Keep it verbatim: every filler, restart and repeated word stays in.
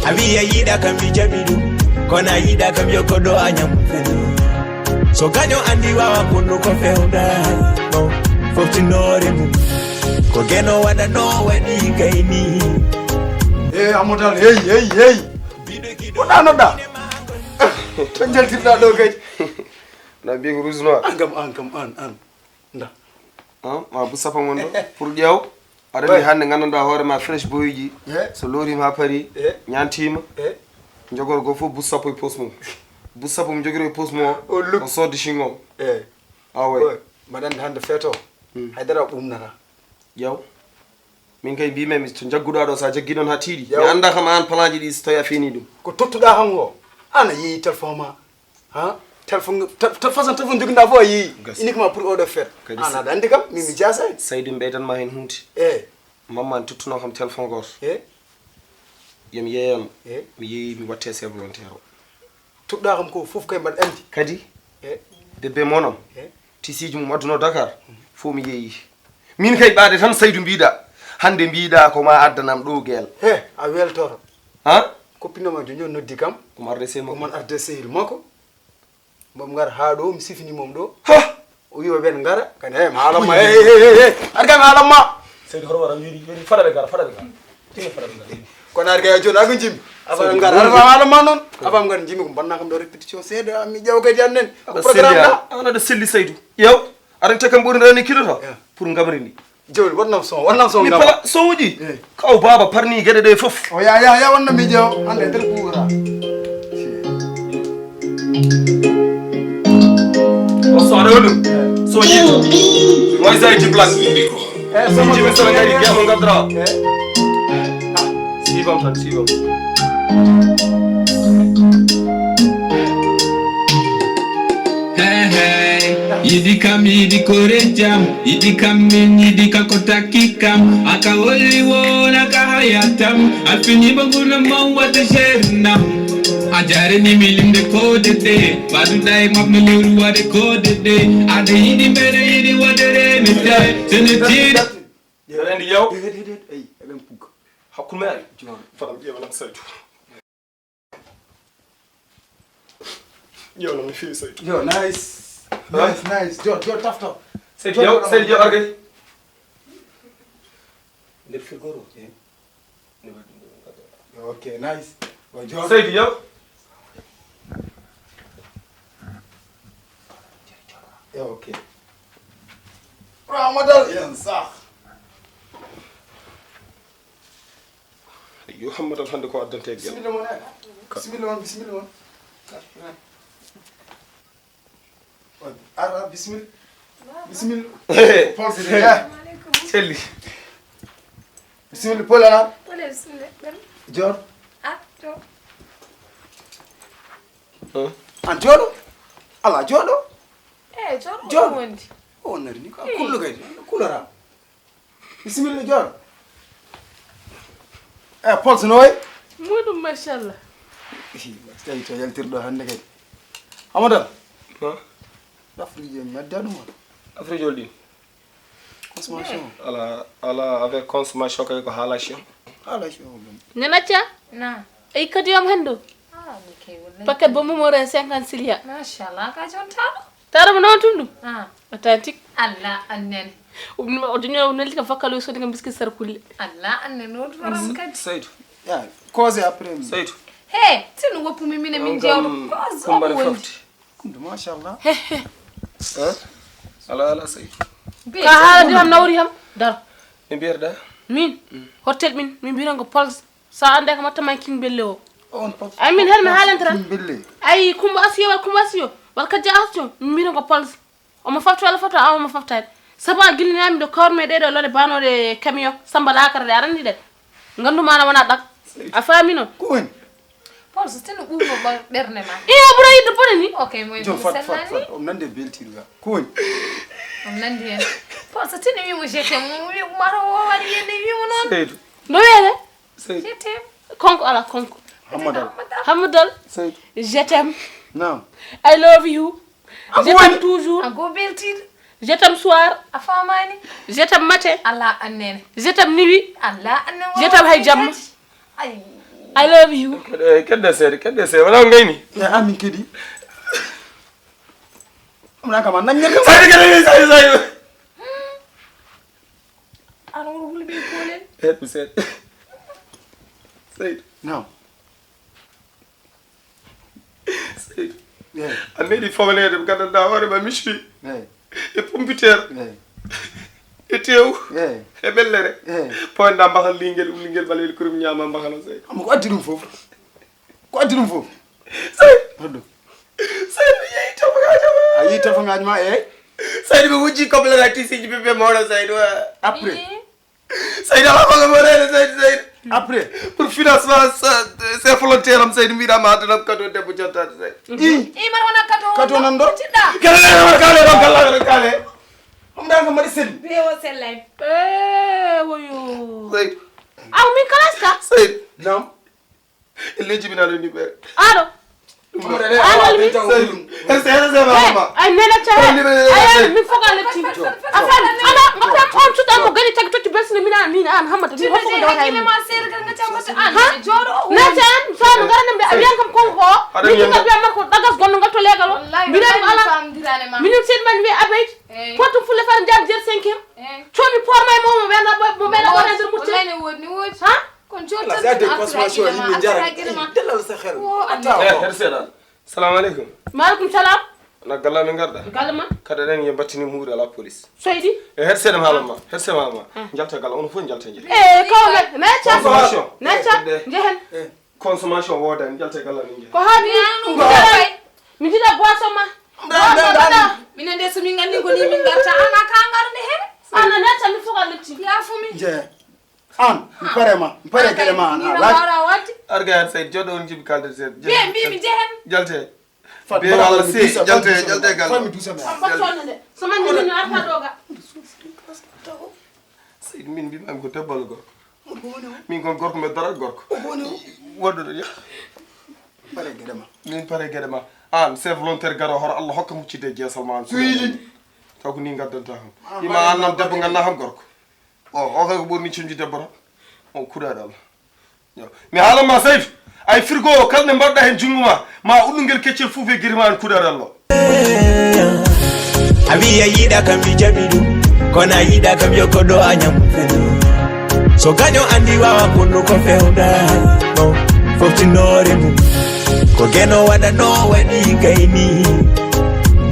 A wiya yiɗa kam mi jaɓi ɗum, kono a yiɗa kam yo goɗɗo a ñam. So gaño andi wawa bonnugo fewda, no foftinoore mum. Ko geno waɗa no waɗi gayni. Hey, Amadal, hey, hey, hey. Wona nodda. To jaltirɗa ɗo kadi. Na mbiyi ko rouge noir. An kam, an kam, an, an. Nda. Ah, ma bu sapa mon ɗo pour ƴeew. Aɗa andi hannde nganndanɗaa hoore ma fresh boyuji. Eh. So loorima ha paari. Eh. Ñantima. Eh. Jogoro go fof bu sappo e poos mum. Bu sappo mum jogiro e poos mum. O look. O sodde chewing-gum. Eh. Ah ouais. Mbaɗa andi hannde feeto. Haydara ɓumnata. Ƴeew. Min kay mbimi mi to jagguɗa ɗo sa jaggi ɗon ha tiiɗi. Ƴeew. Mi annda kam an plan ji ɗi so tawi a fini ɗum. Ko tottuɗa kam o. An a yeeyi téléphone ma. Ha? Téléphone téléphone téléphone joginɗa fof a yeeyi. Gasi. Uniquement pour oɗo feet. Kadi An si- aɗa andi kam min mi jaasani. Saydu ɓeydanma hen hunde. Eh. Mamman tuttuno kam téléphone goto. Eh. Yomi yeeyano. Eh. Mi yeeyi mi watte ses volontaire o. Tuɗɗa kam ko fof kay mbaɗa andi. Kadi Eh. debbe monam Eh. tisiji mum adduno Dakar. Fof mi yeeyi. Min kay ɓaade tan Saydu mbiɗa. Hannde mbiɗa ko ma addanam ɗo gel. He a weltoro. Ha? Koppinoma joni o noddi kam. Ko ma arde sel Ko makko. Man arde sehil makko. Mom ngar ha ɗo mi sifini mom ɗo. Ha! O wi o ɓen ngara kadi he mi haalamma he he he he. Ar kay mi haalamma. Seydi hoto wara wiiri wiiri fada ɓe gara fada ɓe gara. Tigi fada ɓe gara. Kono ar kay joni ako jimmi. Afa ngar afa haalamma noon. Afa ngar jimmi ko mbanna kam ɗo répétition seeɗa mi ƴeew kadi annen. Ko programme ɗa. Ana ɗo selli Saydu. Ƴeew. Aɗa te kam ɓuri rani kilo to. Ya. Pour ngamri ni. Joni wonnam son wonnam son Mi ngam. Pala sowoji. Eh. Kaw baba parni geɗe ɗe fof. O ya ya ya wonna mi ƴeew ande nder kuwora. O so aɗa woni ɗum. Sowoji. Moy sa e jiblan. Eh Sowoji ɓe so ngari gemo ngadra. Eh. Sibam tan sibam. Hey, hey. Yiɗi kam yiɗi kore jam yiɗi kam min yiɗi ka ko takki kam aka holli wona ka hayatam alfinima guna man wata jernam a jarani mi limde kode de baduɗa e mabno lewru waɗe kode de aɗa yiɗi mbeɗa yiɗi waɗe renete sene tiɗi Aɗa andi yaw. Eyi eɓen pugga. Hakkunde men. Fadam ƴeewa lan Saydu. Ƴeewa lan mi feewi Saydu. Yo nice. Nice nice jo jo tafto. Saydu yaw Saydu yaw argay. Nder firgoro. Ok nice. O jo. Saydu yaw. Ok. Ramadan yan sah. Yo hammatal hannde ko addante e gel. Bismillah mon eh. Bismillah mon bismillah mon. Ara bismillah. Bismillah. Hey, Paul c'est ya. Selli. Bismillah Paul ala. Wala bismillah. Ɗan. Jor. Ah, to. An jooɗo. Ala jooɗo. Eh, jooɗo Jooɗo. Ko wondi. O wonnari ni ko kullo kadi. Kulora. Bismillah jooɗo. Eh Paul so no way. Muɗum machallah. Tawi to yaltirɗo hannde kadi. Amadou. Ko? Ɗafrijo mi adda ɗum on. Afrijol ɗin. Consommation. Ala ala avec consommation kay ko halation. Halation ɗum. Nenacca. Na. Ay kadi yom hendo. Ah, mi kay wallahi. Paquet bo mumore cinquante cilia. Machallah ka jon taɗo. Taɗo mo non tundu. Ah. Authentique. Allah annene. Umni ma odinyo nelika vocal so dinga biscuit sar kulle. Allah annene o dum ram kadi. Saydu. Ya, cause après. Saydu. He, tinu wopu mi mine min jawdo. Ko Kumbare wondi. Fofte. Kundu machallah. Hein? Ala ala Saydu. Ka hala di ham nawri ham. Dar. E mbiyerɗa? Min. Hotel min min birango Pulse. Sa ande kam attaman king belle o. On pop. Ay min her mi haalantara. Belle. Ay kumba asiyo wal kumba asiyo. Wal kajja asiyo. Min birango Pulse. Omo fafta walla fafta awa omo faftaade. Sabu a gillinami ɗo kawrme ɗeɗo lode banoɗe camion samba lakara ɗe arani ɗen. Nganduma na wona ɗak. A faami noon. Ko woni? Paul so tinu ɓurno ɓa- ɓerne ma. Iyo ɓura yidde bone ni. Ok moy Jo mi fat fat fat. sellani. On nande beltiɗo ga. Ko woni? On nandi hen. Paul so tinu wimo jetem wi mata o waɗi yende wimo noon. Saydu. No wiyete? Saydu. Jetem. Konko ala konko. Hammadal. Hammadal. Saydu. Je t'aime. Naam. I love you. Je t'aime toujours. A go beltiɗo. Je t'aime soir. A famani. Je t'aime matin. Allah annene. Je t'aime nuit. Allah annene. Je t'aime hay jamma. Ay. I love you. Kedde, kedde seede, kedde seede. Wala ngayni. Ya, amin kedi. Amna kama nan ngel. Saydi, kedde, saydi, saydi. Ano wuro wuli be kolen. Heddu seede. Saydi. Naam. Saydi. Yeah. A meeɗi fogleede ɓe nganndanɗaa hoore ma miswi. Yeah. E pompiteer. Yeah. E teew. Yeah. E ɓellere. Yeah. Poynda mbahal lingel, lingel ɓaleyel kurum ñaama mbahal o, Saydi. Amma ko addi ɗum fof? Ko addi ɗum fof? Saydi. Hoddo. Saydi, mi yeeyi tafagaaji ma. A yii tafagaaji ma, eey. Saydi, mi wujji koblere tisiji ɓiɓɓe mawɗo, Saydi, wa. Après. Ii. Saydi, ala ko mo rene, Saydi, Saydi. Après. Pour financement, sa, c'est volontaire am, Saydi, mbiɗa ma aduna am cadeau debbo jantaade, Saydi. Ii. Ii, mbaɗa wona cadeau. Cadeau nan ɗo? Tiɗɗa. Kala, kala, kala, kala, kala. Ɗum ɗan ko mbaɗi selli. Be o sellay. Eh, woyo. Saydi. Aw, min kalas ka? Saydi. Naam. Elleji min aɗa anndi ɓe. Aɗo. Ɗum ɗo. Aɗo mi. Saydi. Ese, ese, ese, mama. Ay, nena ca. Ay, mi foga lepti. Afan, ala, ngam on cuɗa mo gari tagi totti belsine mina, mina an hammata. Mi hokko ko dawata en. Ma sere kan ngata mata an. Ha? Jodo. Na tan, sa no garana mbe abiyan kam kon ko. Aɗa mi yiyan. Kiga biyan marko dagas gonno ngal to legal o. Wallahi, mi rem wallahi, ala. Famdirane ma. Minin sen man wi abay. Eh. Potum fulle far jam jer cinquième. Eh. Comi por may mo mo bena mo bena ko nder mutte. Wallahi ne wodi, ne wodi. Ha? Kono jooni tan c'est des consommations yimɓe njara. Dalal sa xel. Eh, her seeɗa. Salamu aleykum. Maaleykum salam. Na galla min ngarɗa? Galle ma. Kada ɗen ye battini muuri ala police. Seydi. E her seeɗa mi haalan ma. Her seeɗa mi haalan ma. Ah. Njalta galla, on fof njalta njalta. Eh, kawme, na ca. Consommation. Na ca. Njehen. Eh. Consommation woodani, njalta galla min njehen. Ko haaɗi? Ko haaɗi? Mi jiɗa boisson ma. Minen de so min nganndi ko ni min ngarta, an a ka ngarde hen. An a netta mi fof a letti. Yaafumi. Njehen. An, mi pare ma, mi pare geɗe ma an. An kay, a laaj. Wawra wadde. Arga yan Saydi, joɗo on jibi kalde Saydi. Ɓe mbi mi jehen. Jalte. Fat Be wala mi si, dusa, jalte, fat mi dusa, jalte gal. Fat mi dusa, mi. An battonde de. So man ni mi arta doga. Saydi, min mbi ma ko debbo gorko. Min kon gorko mi dara gorko. Waddo de. Pare geɗe ma. Min pare geɗe ma. An, c'est volontaire garo hor Allah hokka muccide jeesal ma an. Suyidi. Taw ko ni ngaddanta ham. Ima an nan debbo nganna ham gorko. O, o kay ko ɓurni cunji debbo tan. O kuɗaɗo Allah. Yo. Mi haalan ma Saydi. Ay frigo o kala nde mbaɗɗa hen junngo ma. Ma ullungel keccel fof e giri ma en kuɗaɗo Allah. A wi a yiɗa kam mi jaɓi ɗum. Kono a yiɗa kam yo koɗo a ñam. So gaño andi wawa konno ko fewda. No. Fof tinore mum. Ko geno waɗa no waɗi gayni.